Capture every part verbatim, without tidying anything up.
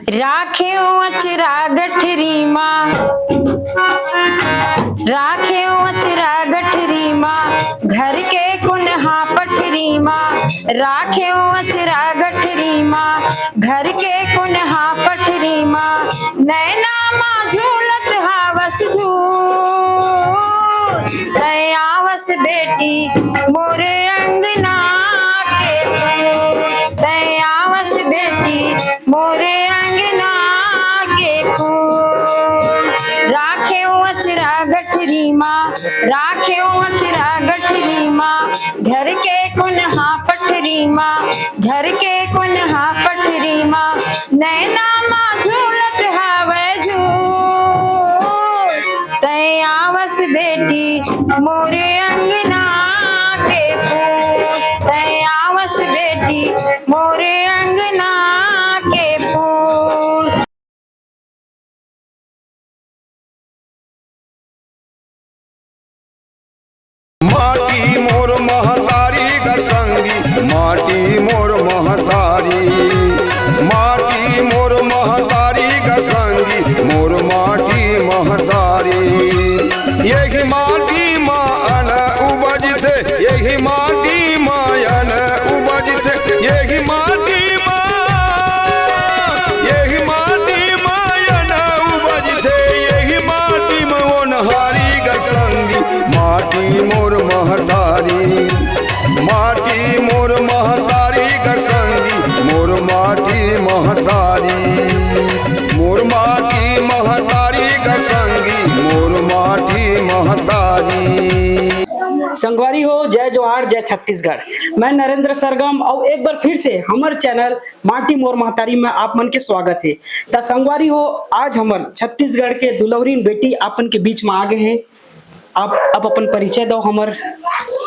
राखेव अचरा गठरी मा, राखेव अचरा गठरी मा, घर के कुनहा पठरी मा। राखेव अचरा गठरी मा, घर के कुनहा पठरी मा। नैना मा झूलत हावस झूल, तै आवस बेटी मोरे अंगना के फूल, तै आवस बेटी मोरे अंगना के फूल। राखेव अचरा गठरी मा, राखेव अचरा गठरी मा, घर के कुनहा पठरी मा, घर के कुनहा पठरी मा। नैना मा झूलत हावै झूल, तै आवस बेटी मोरे अंगना के फूल, तै आवस बेटी मोरे अंगना के फूल। माटी मोर महतारी ग संगी, माटी मोर महतारी, माटी मोर महतारी ग संगी, मोर माटी महतारी। यही माटी मा अन उपजथे, यही माटी मा अन उपजथे, यही माटी मा, यही माटी मा अन उपजथे, यही माटी मा ओनहारी ग संगी। माटी मोर महतारी, माटी मोर महतारी ग संगी, मोर माटी महतारी, मोर माटी महतारी ग संगी, मोर माटी महतारी। संगवारी हो, जय जोहार, जय छत्तीसगढ़। मैं नरेंद्र सरगम अउ एक बार फिर से हमर चैनल माटी मोर महतारी में आप मन के स्वागत हे। त संगवारी हो, आज हमर छत्तीसगढ़ के दुलौरीन बेटी आप मन के बीच में आ गे हे। आप, आप अपन परिचय दव हमर।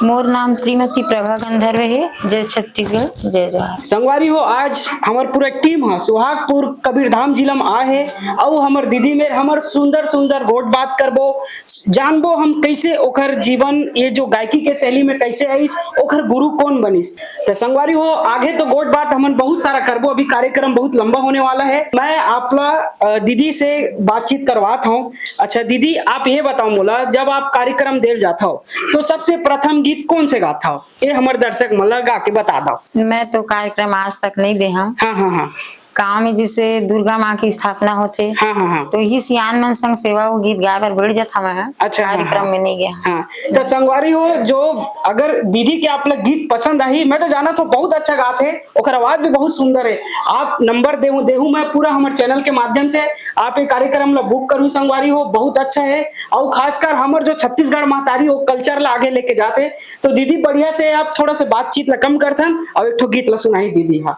मोर नाम श्रीमती प्रभा गंधर्व हे। जय छत्तीसगढ़, जय जोहार। संगवारी हो, आज हमर पूरा टीम ह सुहागपुर कबीरधाम जिला में आ हे, अउ हमर दीदी मेर हमर सुंदर सुंदर गोठ बात करबो, जानबो हम कैसे ओकर जीवन, ये जो गायकी के शैली में कैसे आइस, ओकर गुरु कौन बनिस। त संगवारी हो, आगे तो गोठ बात हमन बहुत सारा करबो, अभी कार्यक्रम बहुत लंबा होने वाला है। मैं आपला, अ, दीदी से बातचीत करवात हूँ। अच्छा दीदी, आप ये बताओ मोला, जब आप कार्यक्रम देल जात हो तो सबसे प्रथम गीत कौन से गात हो? ये हमर दर्शक मन ला गा के बता दो। मैं तो कार्यक्रम आज तक नहीं दे हूँ। हाँ, हाँ, हाँ। गाँव में जैसे दुर्गा माँ की स्थापना होथे, हाँ, हाँ, हाँ। तो इही सियान मन संग सेवा वो गीत गाए बर बैठ जात हवं मैं। अच्छा, हाँ, कार्यक्रम हाँ। में नहीं गया। हाँ, तो संगवारी हो, जो अगर दीदी के आप लोग गीत पसंद आही, मैं तो जानत हूँ बहुत अच्छा गात हे, ओकर आवाज भी बहुत सुंदर है। आप नंबर देहू, देहू मैं पूरा हमर चैनल के माध्यम से आप ये कार्यक्रम ला बुक करू संगवारी हो, बहुत अच्छा है। और खासकर हमर जो छत्तीसगढ़ महतारी वो कल्चर ला आगे लेके जाते, तो दीदी बढ़िया से आप थोड़ा से बातचीत ला कम करथन और एक ठो गीत ला सुनाई दीदी। हाँ।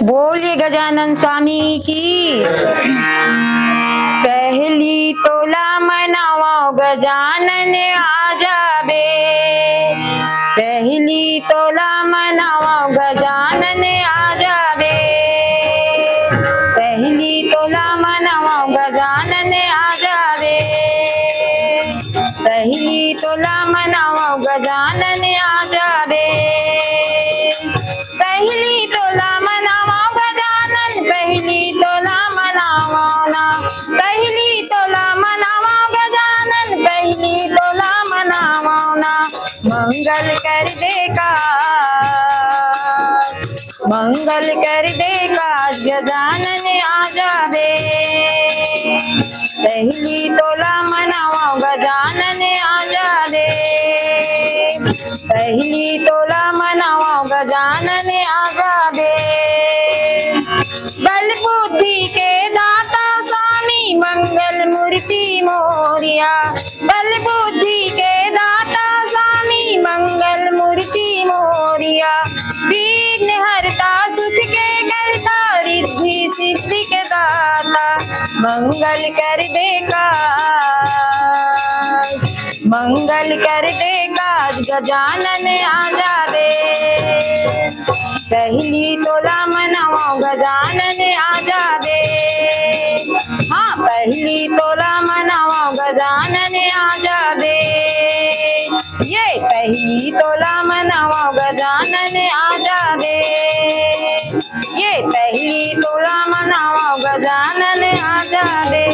बोलिए गजानन स्वामी की। पहली तोला मनावा गजानन आ जाबे, पहली तोला मनावा गजानन आ जाबे, पहली तोला मनावा गजानन आ जाबे। पहली तोला मनावा गजानन आ जाबे, पहली तोला मनावा गजानन, पहली तोला मनावा ना, पहली तोला मनावा गजानन, पहली तोला मनावा ना। मंगल कर दे का, मंगल कर दे का गजानन आ जाबे। पहली तोला मनावा गजानन आ जाबे, पहली तोला मनावा गजानन आ जाबे। बल बुद्धि के दाता स्वामी मंगल मूर्ति मोरिया, बल बुद्धि के दाता स्वामी मंगल मूर्ति मोरिया। विघ्न हरता सुख के करता रिद्धि सिद्धि के दाता, मंगल कर दे का, मंगल कर दे का गजानन आ जाबे। पहली तोला मनावा गजानन आ जाबे, हाँ पहली तोला मनावा गजानन आ जाबे, ये पहली तोला मनावा गजानन आ जाबे। ये तही तोला मनावा गजानन आजा रे।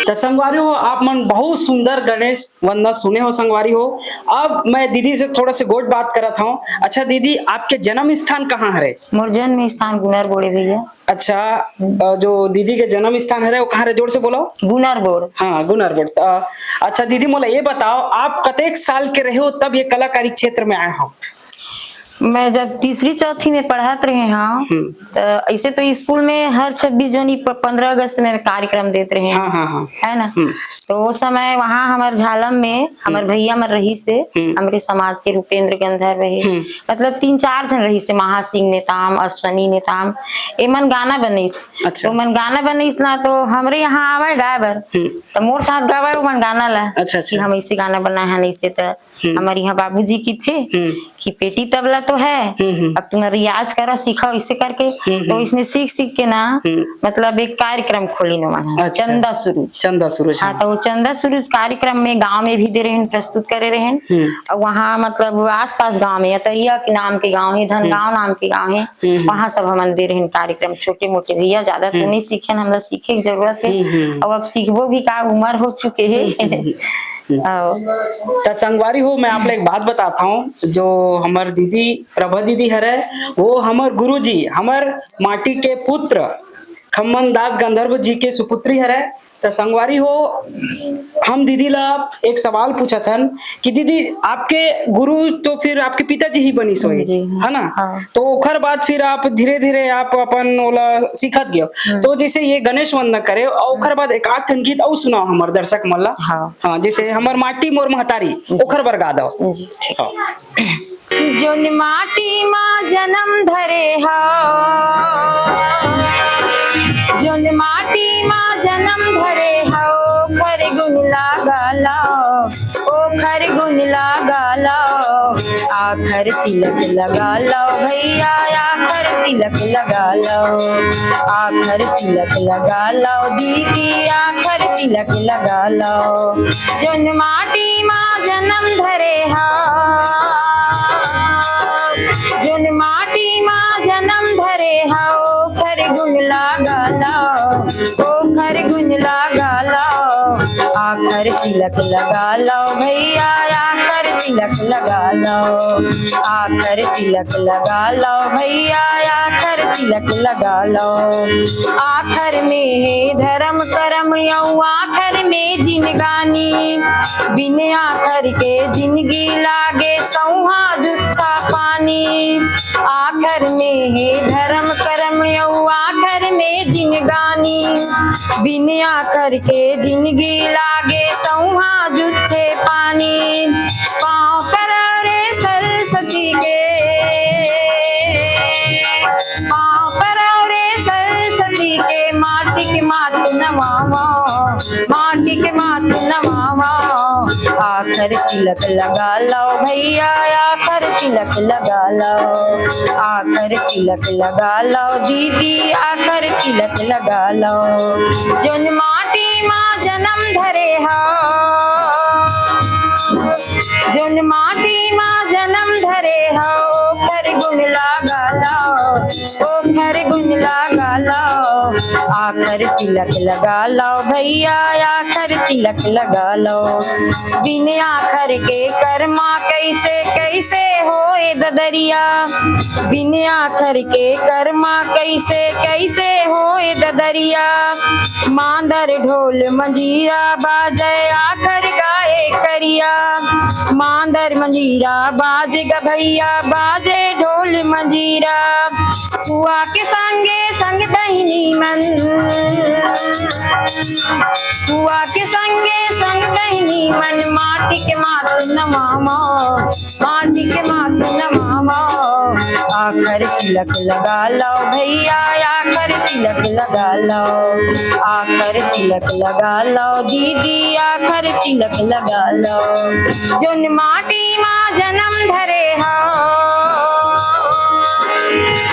तो संगवारी हो, आप मन बहुत सुंदर गणेश वंदना सुने हो संगवारी हो। अब मैं दीदी से थोड़ा से गोठ बात करत हूँ। अच्छा दीदी, आपके जन्म स्थान कहाँ हरे? मोर जन्म स्थान गुनर बोड़े भैया। अच्छा, अ, जो दीदी के जन्म स्थान हरे, वो कहाँ हरे? जोर से बोलो। गुनर बोड़। हाँ, गुनर बोड़। अ, अच्छा दीदी, मोला ये बताओ, आप कतेक साल के रहे हो तब ये कलाकारी क्षेत्र में आए हो? मैं जब तीसरी चौथी में पढ़त रहे हूँ, हम्म। तो ऐसे तो स्कूल में हर छब्बीस जनवरी प-, पन्द्रह अगस्त में कार्यक्रम देत रहे हैं, हाँ, हाँ, हाँ। है ना? हम्म। तो वो समय वहाँ हमारे झालम में हमारे हम्म। भैया मन रहिस हे, हम्म। हमारे समाज के रूपेंद्र गंधर्व है, हम्म। मतलब तीन चार झन रहिस हे, महासिंह नेताम, अश्वनी नेताम, एमन गाना बनइस। अच्छा। तो मन गाना बनइस ना, तो हमरे यहाँ आवे गाए बर, हम्म। तो मोर साथ गावे वो मन गाना ला, अच्छा, अच्छा। कि हम ऐसे गाना बनाए हैं, ऐसे तो हम्म। हमारे यहाँ बाबूजी किथे हम्म। कि पेटी तबला तो है, हम्म, हम्म। अब तुम रियाज करो, सीखो, इसे करके। हम्म, तो हम्म। इसने सीख सीख के ना, हम्म। मतलब एक कार्यक्रम खोलिन ओमन, अच्छा। चंदा सुरुज। चंदा सुरुज, हाँ, हाँ। तो वो चंदा सुरुज कार्यक्रम में गांव में भी दे रहेन, प्रस्तुत करे रहेन। हम्म। और वहाँ मतलब आसपास गांव में, अतरिया के नाम के गांव है, धनगांव हम्म। नाम के गांव है, हम्म, हम्म। वहाँ सब हमन दे रहेन कार्यक्रम, छोटे मोटे भैया, ज्यादा तो हम्म। नहीं सीखेन, हमला सीखे के जरूरत है। हम्म, हम्म। और अब सीखबो भी का, उम्र हो चुके है। हम्म, हम्म, हम्म। और त संगवारी हो, मैं आप ला एक बात बताता हूँ, जो हमर दीदी, प्रभा दीदी हरे, वो हमर गुरुजी, हमर माटी के पुत्र खम्मन दास गंधर्व जी के सुपुत्री हरे। त संगवारी हो, हम दीदी ला एक सवाल पूछत हन कि दीदी, आपके गुरु तो फिर आपके पिताजी ही बनिस होही, जी, हाँ। है ना? हाँ। तो ओखर बाद फिर आप धीरे-धीरे आप अपन ओला सीखत गयो। हम्म। तो जैसे ये गणेश वंदना करे, और ओखर बाद एक आध ठन गीत अउ सुनाओ हमर दर्शक मन ला। हाँ। हाँ, जैसे हमर माटी मोर महतारी, जी। ओखर बर गा दो। जी, ठीक। हाँ। जोन माटी मा जन्म धरे हव, जोन माटी मा जन्म धरे हव, ओखर गुण ला गा लव, ओखर गुण ला गा लव, आखर तिलक लगा लव भैया, आखर तिलक लगा लव, आखर तिलक लगा लव दीदी, आखर तिलक लगा लव। जोन माटी मा जन्म धरे हव, जोन माटी मा जन्म धरे हव, ओखर गुण ला गा लव, ओखर गुण ला गा लव, आखर तिलक लगा लव भैया, आखर तिलक लगा लव, आखर तिलक लगा लव भैया, आखर तिलक लगा लव। आखर में हे धर्म करम अउ आखर में जिनगानी, बिन आखर के जिनगी लागे सौहा दुच्छा पानी। आखर में हे धर्म करम अउ आखर में जिनगानी, बिन आखर के जिनगी लागे सौहा जुच्छे पानी। पाँव परव रे सरस्वती के, पाँव परव रे सरस्वती के, माटी के माथ नवावा, माटी के माथ नवावा। आखर तिलक लगा लव भैया, आखर तिलक लगा लव, आखर तिलक लगा लव दीदी, आखर तिलक लगा लव। जोन माटी मा जन्म धरे हव, जोन माटी मा जन्म धरे हव, ओखर गुण ला गा लव, ओखर गुण ला गा लव। आखर तिलक लगा लव भैया, आखर तिलक लगा लव। बिन आखर के करमा कइसे, कइसे होए ददरिया, बिन आखर के करमा कइसे, कइसे होए ददरिया। मांदर ढोल मंजीरा बाजे, आखर गाए करिया। मांदर मंजीरा बाजे गा भैया, बाजे ढोल मंजीरा। सुआ के संगे संग बहिनी मन, सुआ के संगे संग बहिनी मन, माटी के माथ नवावा, माटी के माथ नवावा। आखर तिलक लगा लव भैया, आखर तिलक लगा लव, आखर तिलक लगा लव दीदी, आखर तिलक लगा लव। जोन माटी मा जन्म धरे हव,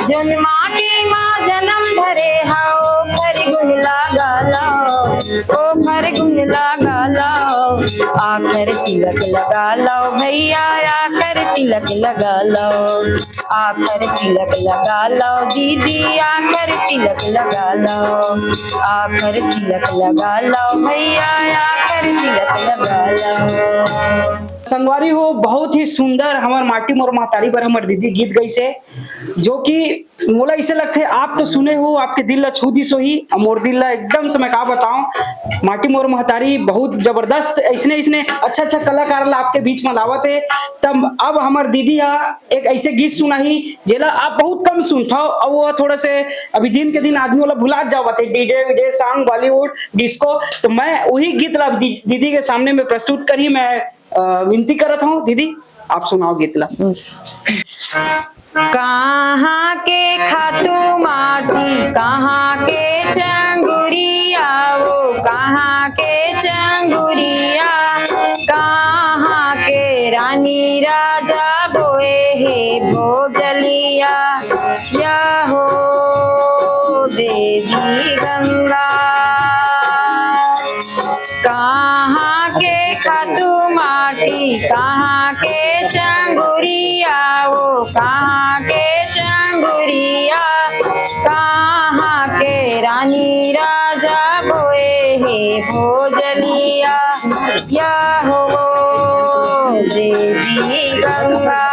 जोन माटी मा जन्म धरे हव, ओखर गुण ला गा लव, ओखर गुण ला गा लव। आखर तिलक लगा लो भैया, आखर तिलक लगा लो, आखर तिलक लगा लो दीदी, आखर तिलक लगा लो, आखर तिलक लगा लो भैया, आखर तिलक लगा लो। संगवारी हो, बहुत ही सुंदर हमर माटी मोर महतारी बर हमर दीदी गीत गइसे, जो कि मोला ऐसे लगथे, आप तो सुने हो, आपके दिल ला छू दिस होही, अउ मोर दिल ला एकदम से, मैं का बताऊं, माटी मोर महतारी बहुत जबरदस्त, ऐसने ऐसने अच्छा अच्छा कलाकार ला आपके बीच में लावत हे। तब अब हमर दीदी हा एक ऐसे गीत सुनाही, जेला आप बहुत कम सुनथव, अउ वो थोड़ा से अभी दिन के दिन आदमी वाला भुला जावत हे, DJ VJ, song, Bollywood, disco. तो मैं वही गीत ला दी-, दीदी के सामने में प्रस्तुत करी, मैं अ, विनती करत हूँ दीदी, आप सुनाओ गीत ला। कहाँ के खातू माटी, कहाँ के चंगुरिया, वो कहाँ के चंगुरिया, कहाँ के रानी राजा बोए हे भोजलिया, या हो देवी गंगा। कहाँ के खातू माटी, कहाँ के चंगुरिया, वो कहाँ के चंगुरिया, कहाँ के रानी राजा बोए हे भोजलिया, या हो देवी गंगा।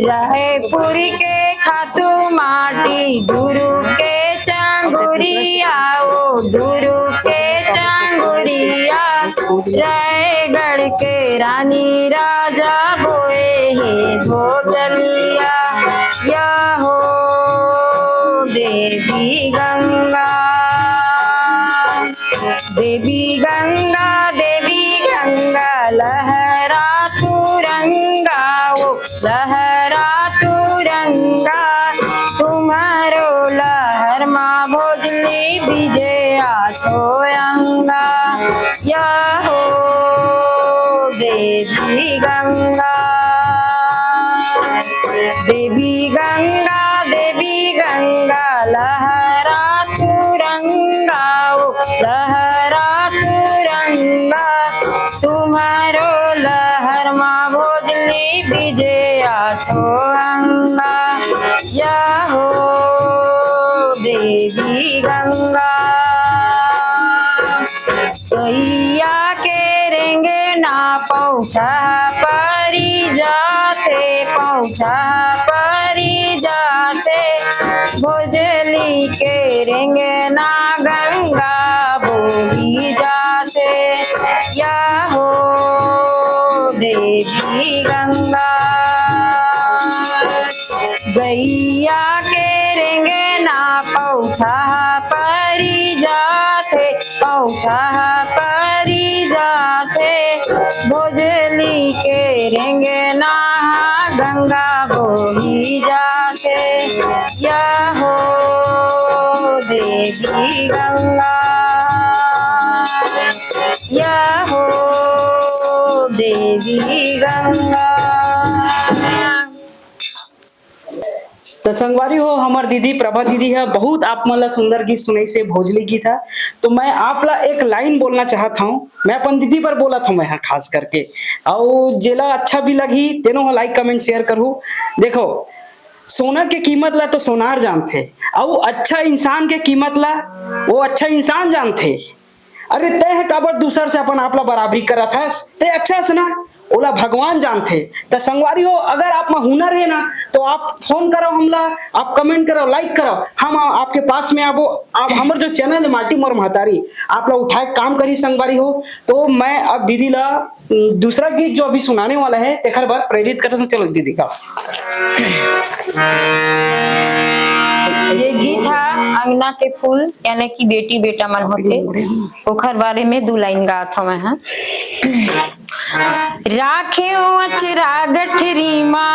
रायपुर के खातू माटी, दुर्ग के चंगुरिया, वो दुर्ग के चंगुरिया, रायगढ़ के रानी राजा बोए हे भोजलिया, या हो देवी गंगा। देवी गंगा, देवी गंगा, लहरा तू रंगा, वो लहरा तू रंगा, तुम्हारो लहर मा भोजली बीजे आठो अंगा, या हो देवी गंगा। देवी गंगा, देवी गंगा, लहरा तू रंगा, ओ लहरा तू रंगा, तुम्हारो लहर मा भोजली बीजे आठो अंगा, या हो देवी गंगा। सोइया के रेंगे ना पौठा परी जाथे, पौठा परी जाथे, भोजली के रेंगे ना गंगा बोही जाथे, या हो देवी गंगा। गैया के रेंगे ना पौठा परी जाथे, पौठा परी जाथे, भोजली के रेंगे ना गंगा बोही जाथे, या हो देवी गंगा, या हो देवी गंगा। तो संगवारी हो, हमर दीदी प्रभा दीदी ह बहुत आप मन ला सुंदर गीत सुनाइसे, भोजली गीत ह। तो मैं आप ला एक लाइन बोलना चाहत हूँ, मैं अपन दीदी पर बोलत हूँ मैं ह खास करके, अउ जेला अच्छा भी लगही तेनो ह लाइक कमेंट शेयर करहू। देखो, सोना के कीमत ला तो सोनार जानथे, अउ अच्छा इंसान के कीमत ला वो अच्छा इंसान जानथे। अरे तैं ह काबर दूसर से अपन आप ला बराबरी करत हस? तैं अच्छा हस ना, ओला भगवान जानथे। त संगवारी हो, अगर आप म हुनर हे ना, तो आप फोन करो हमला, आप कमेंट करो, लाइक करो, हम आपके पास में आबो। आप हमर जो चैनल है माटी मोर महतारी, आप ला उठाए काम करी संगवारी हो। तो मैं अब दीदी ला, उम, दूसरा गीत जो अभी सुनाने वाला है, तेखर बर प्रेरित करत हूँ। चलो दीदी गाओ। ये गीत है अंगना के फूल, यानी कि बेटी बेटा मन होथे, ओखर बारे में दू लाइन गात हवं मैं ह। राखेव अचरा गठरी मा,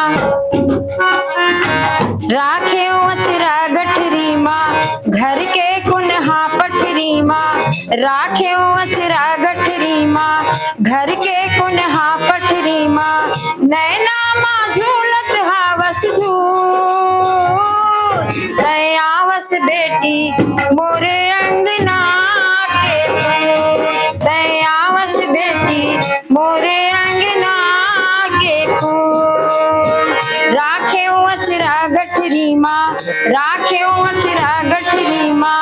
राखेव अचरा गठरी मा, घर के कुनहा पठरी मा, राखेव अचरा गठरी मा, घर के कुनहा पठरी मा, नैना मा झूलत हावस झूल, तैं आवस बेटी मोर अंगना के फूल, तैं राखेव अचरा गठरी मा,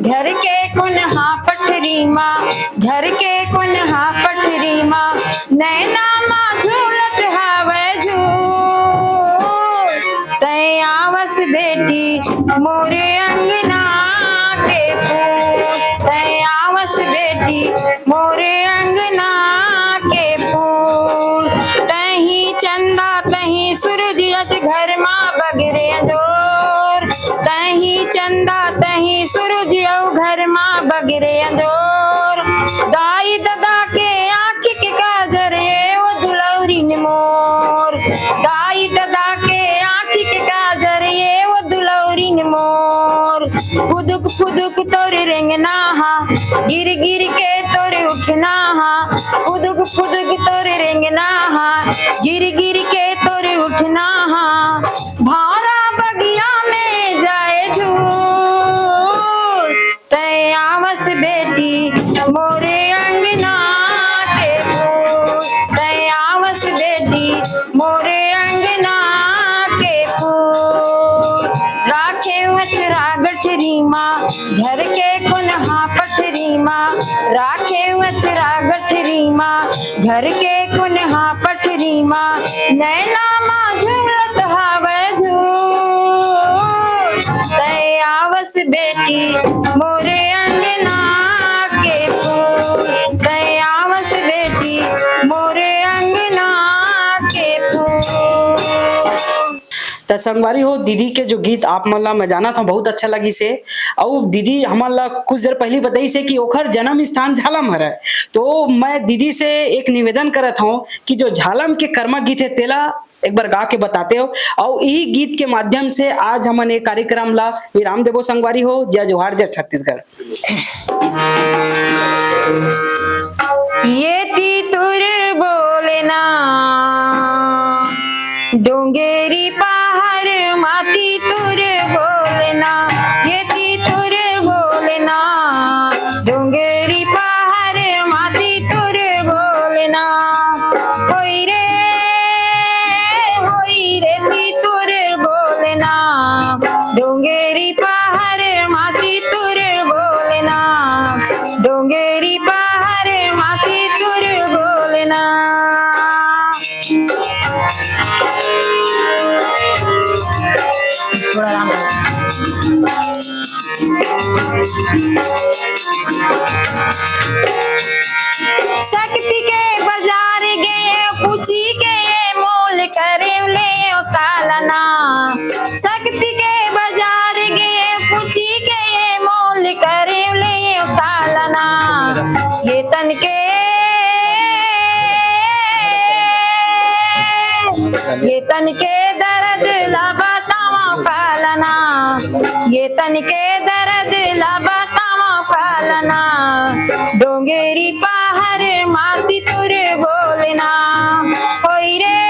घर के कोनहा पठरी मा, घर के कोनहा पठरी मा, नैना मा झूलत हावय झूल। तैं आवस बेटी मोरे अंगना के फूल, तैं आवस बेटी मोरे अंगना के फूल। तहीं चंदा तहीं सूरज अच घर मा बगरे अंजोर, तहीं चंदा तहीं सूरज अउ घर मा बगरे अंजोर। दाई ददा के आँखी के काजर ए ओ दुलौरिन मोर, दाई ददा के आँखी के काजर ए ओ दुलौरिन मोर। फुदुक फुदुक तोर रेंगना हा, गिर गिर के तोर उठना हा। फुदुक फुदुक तोर रेंगना हा, गिर गिर के तोर उठना हा। भारा बगिया में जाए झूल। तैं आवस बेटी मोरे अंगना के फूल, तैं आवस बेटी मोरे अंगना के फूल। राखेव अचरा गठरी मा, घर के कोनहा पठरी मा, राखेव अचरा गठरी मा, घर के कोनहा पठरी मा, नैना मा झूलत हावय झूल। तैं आवस बेटी मोरे अंगना के फूल, तैं आवस बेटी मोरे अंगना के फूल। त संगवारी हो, दीदी के जो गीत आप मन ला मैं जानत हौं, बहुत अच्छा लगिस हे। अउ दीदी हमन ला कुछ देर पहिली बताइस हे कि ओखर जन्म स्थान झालम हरय। तो मैं दीदी से एक निवेदन करत हौं कि जो झालम के कर्मा गीत हे, तेला एक बार गा के बताते हो। अउ इही गीत के माध्यम से आज हमन ये कार्यक्रम ला विराम देबो संगवारी हो। जय जोहार, जय छत्तीसगढ़। ये तीतुर बोलना, डोंगरी पहाड़ मा तीतुर बोलना, ये तीतुर बोलना, डोंगरी पहाड़ मा तीतुर बोलना। होई रे, होई रे तीतुर बोलना, डोंगरी पहाड़ मा तीतुर बोलना, डोंगरी पहाड़ मा तीतुर बोलना। थोड़ा आराम करो। शक्ति के बाजार गे, पूछी के मोल करे ले तालना। शक्ति के बाजार गे, पूछी के मोल करे ले तालना। ये तन के, ये तन के दर्द ला बतावा कालना, ये तन के दर्द ला बतावा कालना। डोंगरी पहाड़ मा तीतुर बोलना, होई रे,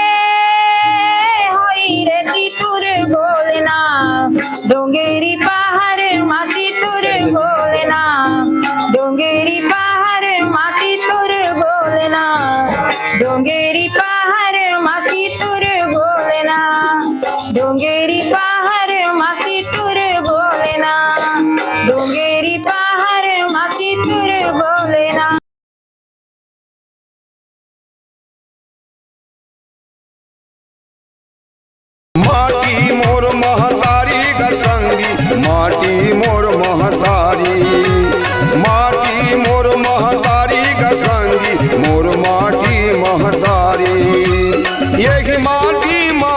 होई रे तीतुर बोलना। डोंगरी पहाड़ मा तीतुर बोलना, डोंगरी पहाड़ मा तीतुर बोलना, डोंगरी पहाड़ मा तीतुर बोलना, डोंगरी पहाड़ मा तीतुर बोलना, डोंगरी पहाड़ मा तीतुर बोलना। माटी मोर महतारी ग संगी, माटी मोर महतारी, माटी मोर महतारी ग संगी, मोर माटी महतारी। यही माटी मा